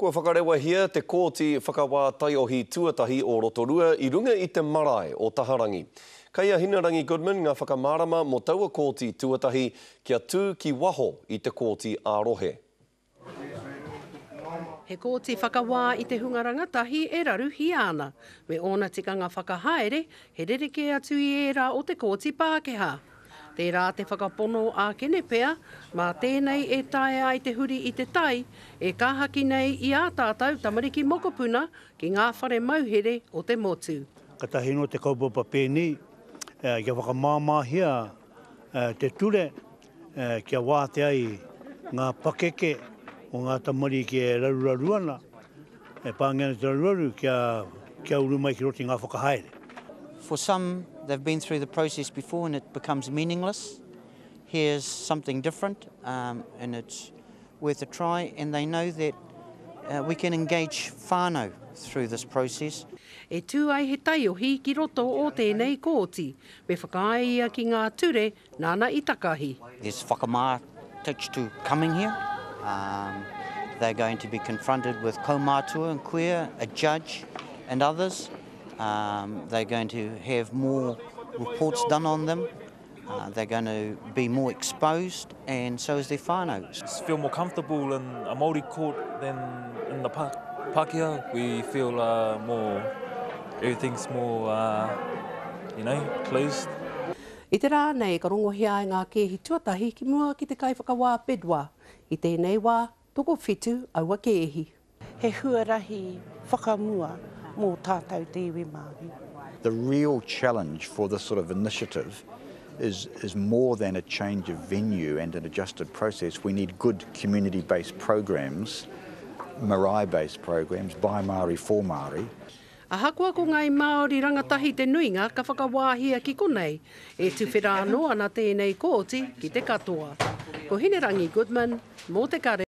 Kua whakarewahia te Kōti Whakawā Taiohi tuatahi o Rotorua i runga i te marae o Taharangi. Kei a Hinarangi Goodman ngā whakamārama mō taua kōti tuatahi kia tū ki waho i te kōti ā-rohe. He kōti whakawā i te hunga rangatahi e raruhia ana, me ōna tikanga whakahaere he rerekē atu i ērā o te kōti Pākehā. Tērā te whakapono ākene pea, mā tēnei e taea ai te huri i te tai e kāhaki nei i ā tātou tamariki mokopuna ki ngā whare mauhere o te motu. Katahi noa te kaupapa pēnei kia whakamāmāhia te ture kia wātea ai ngā pakeke o ngā tamariki e raruraru ana, e pāngia ana te raruraru kia, kia uru mai ki roto i ngā whakahaere. For some, they've been through the process before and it becomes meaningless. Here's something different um, and it's worth a try and they know that uh, we can engage whānau through this process. E tū ai he taiohi ki roto o tēnei kōti, me whakaae ia ki ngā ture Nāna i takahi. There's whakamā attached to coming here. Um, they're going to be confronted with kaumātua and kuia, a judge and others. Um, they're going to have more reports done on them. Uh, they're going to be more exposed and so is their whānau. Just feel more comfortable in a Māori court than in the pa Pākehā. We feel uh, more, everything's more, uh, you know, closed. I te rā nei ka rongohia ai ngā kēhi tuatahi ki mua ki te kaiwhakawā Bidois. I tēnei wā, tokowhitu aua kēhi. He huarahi whakamua mō tātou te iwi Māori. The real challenge for this sort of initiative is, is more than a change of venue and an adjusted process. We need good community-based programs, marae-based programs, by Māori for Māori. Ahakoa ko ngāi Māori rangatahi te nuinga ka whakawāhia ki konei, e tuwhera anō ana tēnei kōti ki te katoa. Ko Hinerangi Goodman, mō Te Kare.